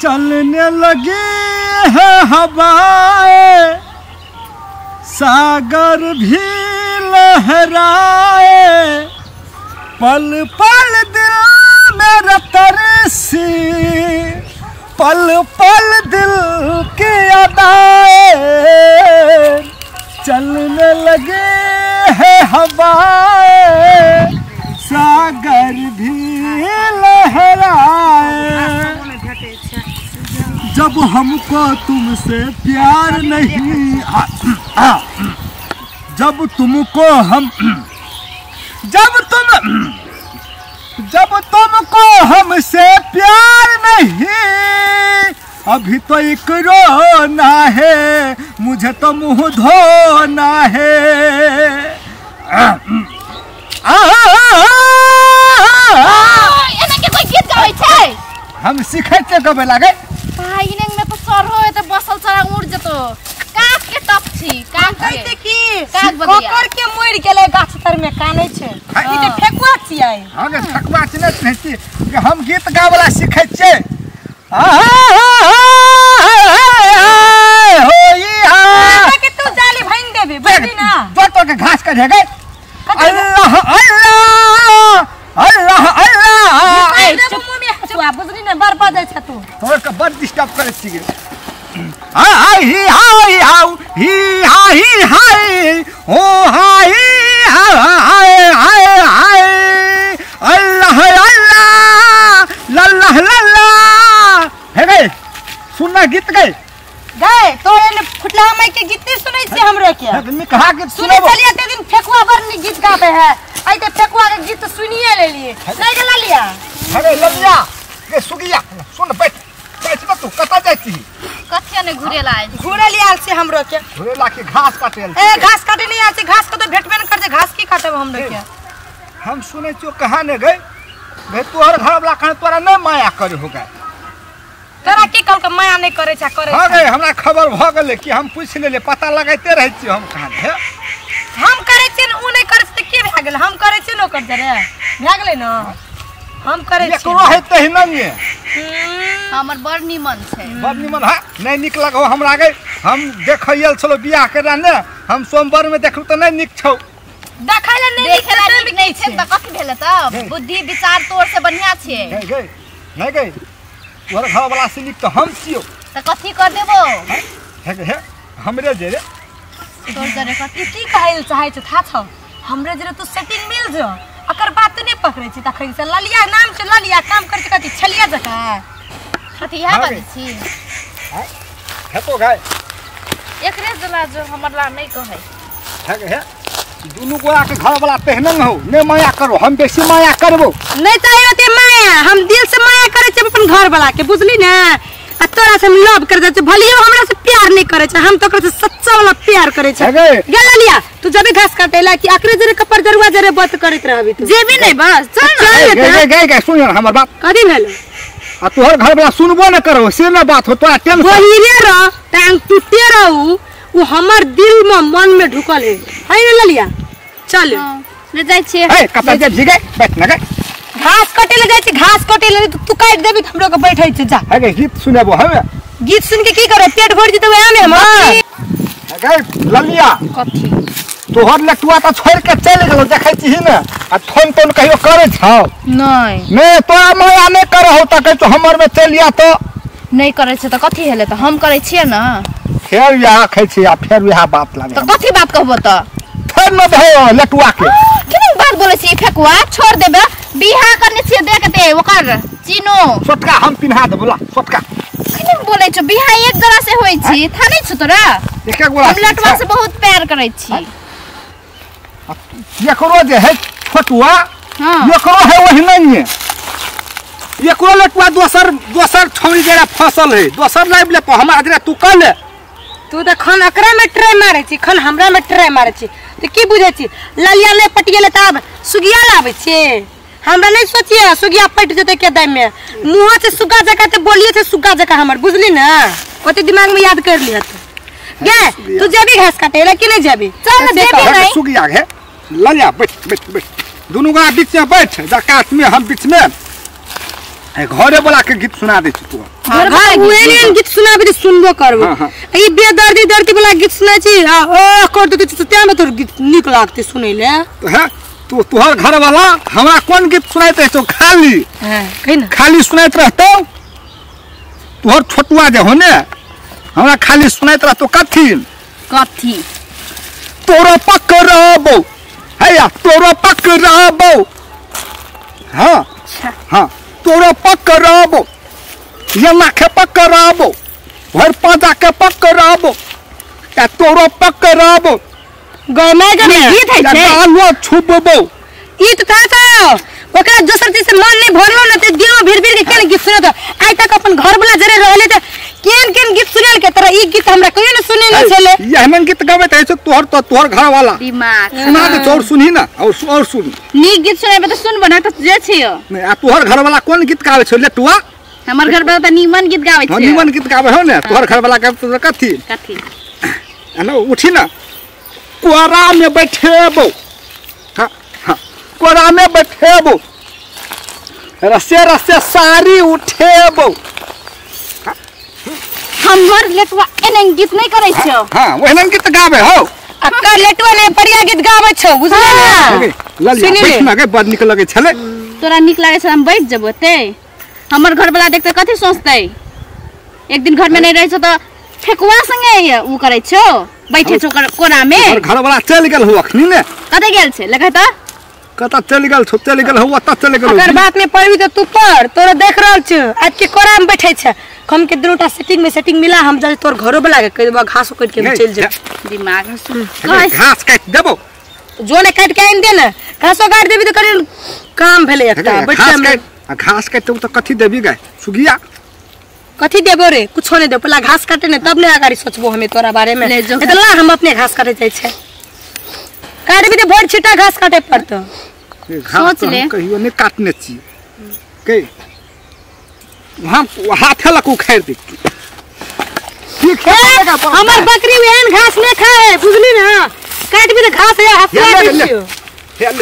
चलने लगी है हवाएं, सागर भी लहराए, पल पल दिल मेरा तरसी, पल पल दिल की अदाएं, चलने लगे है हवाएं, सागर भी लहराए। जब हमको तुमसे प्यार नहीं, जब तुमको हम, जब तुम, जब तुमको हमसे प्यार नहीं, अभी तो एक रोना है, मुझे तो मुंह धोना है। एना के कोई गीत गाबै छै? हम सिखै छियै गबै लागे। भाई इने में तो सर होय त बसल चरा उड़ जतो। काक के टप छी, काक कहते की काक बदिया ककर के मरि गेलै गाछ तर में कानै छै। ई त फेकुआ छियै। हां गे फेकुआ छी नै छी, हम गीत गावला सिखै छियै। हो के तू जाली भांग देबे बुझली ना? तो तो के घास काटे गए। अल्लाह अल्लाह अल्लाह अल्लाह। मुंह में हसुआ बुझली ना, बड़ बजै छ तू। तोर के बड़ डिस्टर्ब करै छी गे। हाय ही हाय how he हाय ही हाय ओ हाय हाय हाय हाय अल्लाह अल्लाह लल्लाह लल्लाह। हे गए सुनना गीत गए गए तो एने फुटला माई के गीत नहीं सुनै छी हमरो के। आदमी कहा गीत सुनै सुनबो? चलिए ते दिन फेकुआ बड़ नीक गीत गाबै है, आइ ते फेकुआ के गीत सुनिए लेलिए। नहीं गेला लिया। हे ललिया गे सुगिया सुन, बैठ बैठ ना, तू कत जाय छी? कथिया ने घुरेला आयल? घुरेली आयल छी हमरो के। घुरेला के घास काटे आयल? ए घास काटे नहीं आयल छी, घास के तो भेटबे न करते, घास की काटब हमरो के? हम सुनै छियो कहाँ ने गए गए तोहर घर वाला कहाँ तोरा नहीं माया करे हो गए? तोरा के कहल के माया नहीं करे छै? करे हां गे हमरा खबर भ गेलै कि हम पूछ लेले, पता लगाइते रहै छी हम कहाँ हे। हम करे छी न उ नहीं करे छै त के भए गेल? हम करे छी न ओकर जरे भए गेलै न, हम करे छी। एकरो है तहिना ने हमर बड़ निमन छै। बड़ निमन है नहीं निक लगो हमरा गे। हम देखैयल छलो बियाह के ने, हम सोमवार में देखलु त नहीं निक छौ। देखै ले नहीं देखेला निक नहीं छै त कथि भेलै त? बुद्धि विचार तोर से बढ़िया छै। गई गई नहीं गई तोहर घर वाला से निक त हम छियो। त कथि कर देबो? हे हे हमरे जे रे तोर जरे कथि की कहैल चाहै छ था छौ? हमरे जरे तू सेटिंग मिल जो, अकर बात नहीं पकड़ै छी तखन से। ललिया नाम छै ललिया, काम करै छै कथि छलिया जका कथि इहा बाजै छी? हे तो गाय एकरे जला जो हमर ला नहीं कहै। हे हे दुनू गोरा के घर वाला तेहन हो ने माया करो, हम बेसी माया करबो नहीं चाहिए ओते माया। हम दिल से माया करै छी अपन घर वाला के बुझली ना? आ तोरा से हम लव कर जाइ छी, भलियो हमरा से प्यार नहीं करै छै, हम तो ओकरा से सच्चा वाला प्यार करै छी। गेल लिया तू जबे घास काटेला कि अकरे जरे कपर जरुआ जरे बत करैत रहबी तू? जेबी नहीं बस चल ना। गए गए गए सुन हमर बात कदी भेल? आ तोहर घर वाला सुनबो न करो से ना बात हो, तोरा टेंशन बहिरे रह टांग टूटे रहू, वो हमर दिल में मन में ढुकल है। है ना ललिया? चल ले जाय छी। ए कत जाय छी गे? बैठ ना गे। घास काटे ले जाय छी, घास काटे ले तू काट देबी त हमरो के बैठै छै। जा है गे गीत सुनेबो हमे? गीत सुन के की करब, पेट भर जेतै वएह में हमर। गे ललिया कथि तोहर लटुआ त छोड़ के चल गेलो देखै छी ने, आ फोन तोन कहियो करै छौ? नहीं नहीं तोरा माया नहीं करहो त कहै छौ हमर में चल आ तो नहीं करै छै त कथि हेले त हम करै छियै ना। फेर विवाह खाइ छी आ फेर विवाह बात लागे त कथि बात कहबो त? फेर न दहो लटुआ के। केना बात बोलै छी फेकुआ? छोड़ देबे, बियाह करने छियै देख दे ओकर चीनो छोटका हम पिन्हा देबो ला छोटका। केना बोलै छौ? बियाह एक जरा से होई छी, था नहीं छौ तोरा? एक एक गोरा हम लटुआ से बहुत प्यार करै छी। एकरो जे है छोटुआ एकरो है वही नहीं है, एकरो लटुआ दोसर दोसर छौरी जरा फसल है, दोसर लाइब ले हमरा जरा तू कह ले। तू त खन अकरा में ट्रे मारै छी, खन हमरा में ट्रे मारै छी, त की बुझै छी? ललिया नहीं पटियले त आब सुगिया लाबै छी। हमरा नहीं सोचिए सुगिया पट जेतै के दाम में, मुंह से सुग्गा जका त बोलिए से सुग्गा जका हमर बुझली ना? ओते दिमाग में याद कर लिह तू। गे तू जेबी घास काटे ला कि नहीं जेबी? चल जेबी नहीं। सुगिया है ललिया बैठ बैठ बैठ, दुनू गोरा बीच में बैठ जा, काट में हम बीच में। घरे वाला के गीत सुना दे छी तू। घर उहे गीत सुनाबे त सुनबो करबो। ई बेदर्दी दर्दी वाला गीत सुनाइ छी आ ओ कर देते छी त में तोर गीत नीक लागते सुनै ले। हां तू तोहर घर वाला हमरा कोन गीत सुनाइत रहतो खाली? हां कहि ना खाली सुनाइत रहतो तोहर छोटुआ जे हो ने हमरा खाली सुनाइत रहतो कथी कथी तोरो पकड़बो हैया तोरो पकड़बो। हां हां तोरो पकड़बो ये लाखे पकड़बो भर पाजा के पकड़बो या तोरो पकड़बो गमे गमे गीत है छै गालो छुबबो। ई त था था ओकरा दोसर चीज से मन नहीं भरलो न त देह भीर भीर के केन गीत सुनत आइ तक अपन घर वाला जरे रहले त केन केन गीत सुनल के तोरा ई गीत हमरा कहियो न सुने न छले। ये गीत गाबैत है तोहर तो तोहर घर वाला दिमाग सुना दे और सुनही ना और सुन नीक गीत सुनाबे त सुनबो ना त जे छियो। नहीं आ तोहर घर वाला कोन गीत गाबै छौ लेटुआ? हमर घर वाला त नीमन गीत गाबै छै। नीमन गीत गाबै हो ने तोहर घर वाला के कथी कथी हेलो उठी ना कोरा में बैठेबो। हां हां कोरा में बैठेबो रसे रसे सारी उठेबो। हमर लेटुआ एनन गीत नहीं करै छौ। हां ओहन गीत गाबै हो अक्का लेटुआ ने बढ़िया गीत गाबै छौ बुझले ना। ललिया बैठ ना गे बड़ नीक लगै छले। तोरा नीक लागै छै हम बैठ जेबो ते हमर घर वाला देखते कथी सोचतै? एक दिन घर में नहीं रहै छौ त ठेकुआ संगे उ करै छौ बैठे छौ कोना में। तोहर घर वाला चल गेल हो अखनी ने कतै गेल छै लगै त कत चल गेल छौ चल गेल हो ओत चल गेल। अगर बात में पड़बी त तू पर तोरा देख रहल छ आज के कोरा में बैठे छ हम के दुनूटा सेटिंग में सेटिंग मिला हम जा तोर घरो वाला के कह देबो घास काट के चल जा। दिमाग घास काट देबो जो ने काट के आइन दे ना घासो काट देबी त करी काम भेलै एकटा बैठे में। घास काटू त कथी देबी गाय सुगिया कथी देबो रे? कुछो नहीं देबो पहला घास काटे ने तब ने अगाड़ी सोचबो हमें तोरा बारे में। इतना हम अपने घास काटे जाइ छै काटबी त भर छिटा घास काटे पड़तो। सोच ले कहियो ने काटने छी के हम हाथ लक उखाड़ दे ठीक है। हमर बकरी एहन घास नहीं खाए बुझली ना काटबी त घास है हाथ ले ले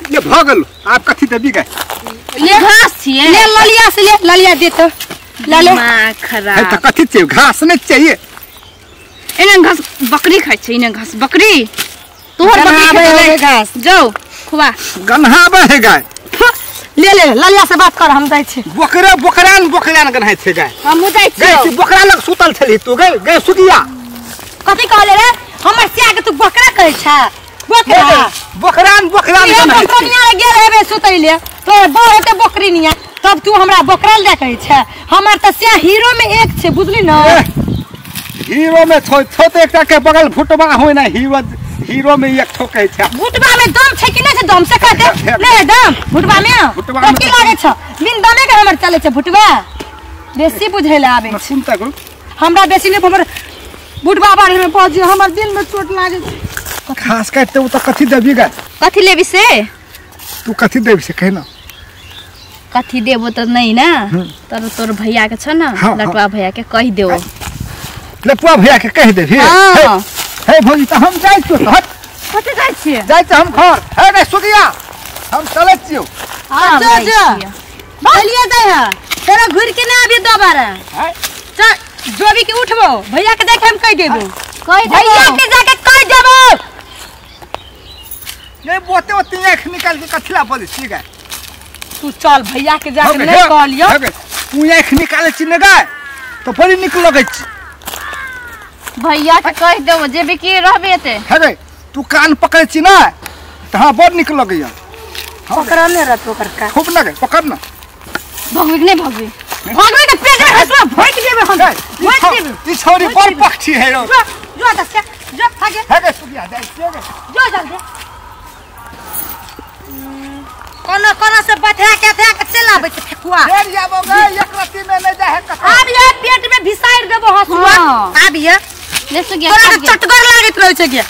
ले भ गेल आप कथी देबी गाय? ले घास छिए ले ललिया से ले ललिया दे तो लले मां खराब है त कथी चाहिए घास नहीं चाहिए। एना घास बकरी खाइ छै एना घास बकरी तोहर बकरी खाइ घास जाओ खुआ गन्हाबे है गाय। ले ले ललिया से बात कर हम जाइ छी। बकरा बकरान बकरान गन्हाइ छै गाय। हमहु जाइ छी गाय बकरा लग सुतल छली तू गए गए सुगिया कथी कहले रे? हमर सिया के तू बकरा कहै छ? बकरा बकरान बकरान गन्हाइ छै। बकरा गेल हेबे सुतैले तोर बड़ हेतै बकरी निया तब तू हमरा बकरा ले कहै छ। हमर त सिया हीरो में एक छै बुझली ना। हीरो में छो छो त एकटा के बगल फुटबा होय ना हीरो हीरो में एक ठो कहै छै। भुटबा में दम छै कि नै छै? दम से कह दे नै दम भुटबा में तो की लागे छ? बिन दमे के हमर चले छै भुटबा बेसी बुझैले आबै छै। सुनता गुरु हमरा बेसी नै हमर भुटबा बारे में पहुंची हमर दिल में चोट लागे छै। घास काटते त कथी देबी गाय? कथी लेबी से तू कथी देबी से कहि ना? कथी देबो त नहीं ना तर तोर भैया के छ ना लटुआ भैया के कहि देबो। लटुआ भैया के कहि देबी? हां हे भौजी त हम जाइ छियो हट कथी जाइ छियै? जाइ छी हम घर हे रे सुगिया हम चलै छियो। हां जा जा चलिए जाइ है तोरा घुर के ना आबी दोबारा। चल जोबी के उठबो भैया के देख हम कहि देबो। कहि देबो भैया के जाके कहि देबो। नहीं बोते ओते आंख निकाल के कथिला बजै छी गाय? तू चल भैया के जाके नहीं कहलियो तू आंख निकालै छी ने गाय त बड़ी नीक लगै छी। भैया के कहि देबो जेबे की रहबे एते। हे रे तू कान पकड़ै छी ना त हां बड़ नीक लगैया। पकड़ले रहतो ओकर का खूब लगे पकड़ ना। भगबी कि नहीं भगबी? भगबी के पेट में हसुआ भोंक देबे हम भोंक देबे। ई छोरी बड़ पक्षी है रो जो जो दस जो भागे हे रे सुगिया जाइ छियै गे जो जल्दी कोनो कोनो से बथरा के अथरा के चल आबै छै फेकुआ। फेर आबो गे एक रत्ती में नहीं जाए कतौ। आब ये पेट में घिसाइर देबो हसुआ। आब ये ले सुगिया तोरा के चटगर लागैत रहै छै गे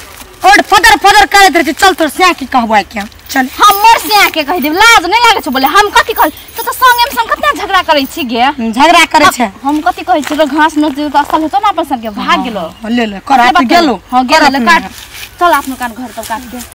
और फदर फदर करैत रहै छै। चल तोर सिया के कहबो के चल हमर सिया के कहि देब लाज नहीं लागै छै बोले हम कथी कहल तो त संगे में संग कतना झगड़ा करै छी गे? झगड़ा करै छै हम कथी कहै छी घास न दियो त असल हेतो ना अपन संग के भाग गेलो। ले ले करा के गेलो। हां गेलो काट चल अपनो कान घर तब काट के।